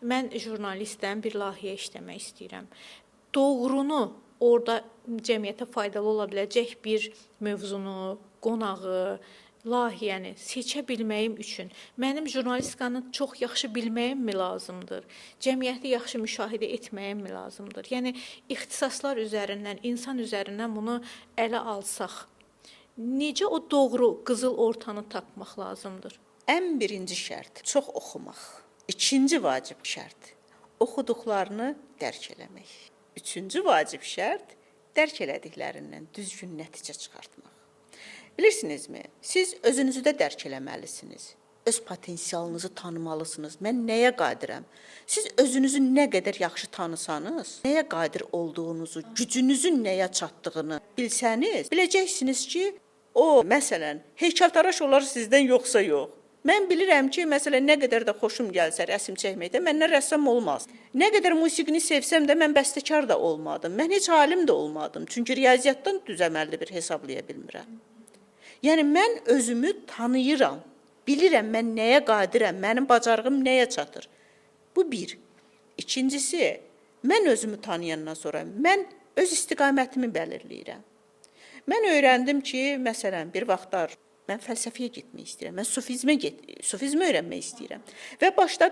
Mən jurnalistəm, bir layihə işləmək istəyirəm. Doğrunu orada cəmiyyətə faydalı ola biləcək bir mövzunu, qonağı, layihəni seçə bilməyim üçün mənim jurnalistikanı çox yaxşı bilməyim mi lazımdır? Cəmiyyəti yaxşı müşahidə etməyim mi lazımdır? Yəni ixtisaslar üzərindən, insan üzərindən bunu ələ alsaq, necə o doğru qızıl ortanı tapmaq lazımdır? Ən birinci şərt çox oxumaq. İkinci vacib şərt oxuduqlarını dərk eləmək. Üçüncü vacib şərt dərk elədiklərindən düzgün nəticə çıxartmaq. Bilirsinizmi? Siz özünüzü də dərk eləməlisiniz. Öz potensialınızı tanımalısınız. Mən nəyə qadirəm? Siz özünüzü nə qədər yaxşı tanısanız, nəyə qadir olduğunuzu, gücünüzün nəyə çatdığını bilsəniz, biləcəksiniz ki, o, məsələn, heykəltaraş olar sizdən yoxsa yox. Mən bilirəm ki, məsələn, nə qədər də xoşum gəlsə rəsm çəkməkdə, məndən rəssam olmaz. Nə qədər musiqini sevsəm də mən bəstəkar da olmadım. Mən heç alim də olmadım. Çünki riyaziyyatdan düz əməlli bir hesablaya bilmirəm. Yəni mən özümü tanıyıram. Bilirəm mən nəyə qadirəm, mənim bacarığım nəyə çatır. Bu bir. İkincisi, mən özümü tanıyandan sonra mən öz istiqamətimi belirləyirəm. Mən öyrəndim ki, məsələn, bir vaxtlar mən fəlsəfəyə getmək istəyirəm. Mən sufizmə öyrənmək istəyirəm. Və başladım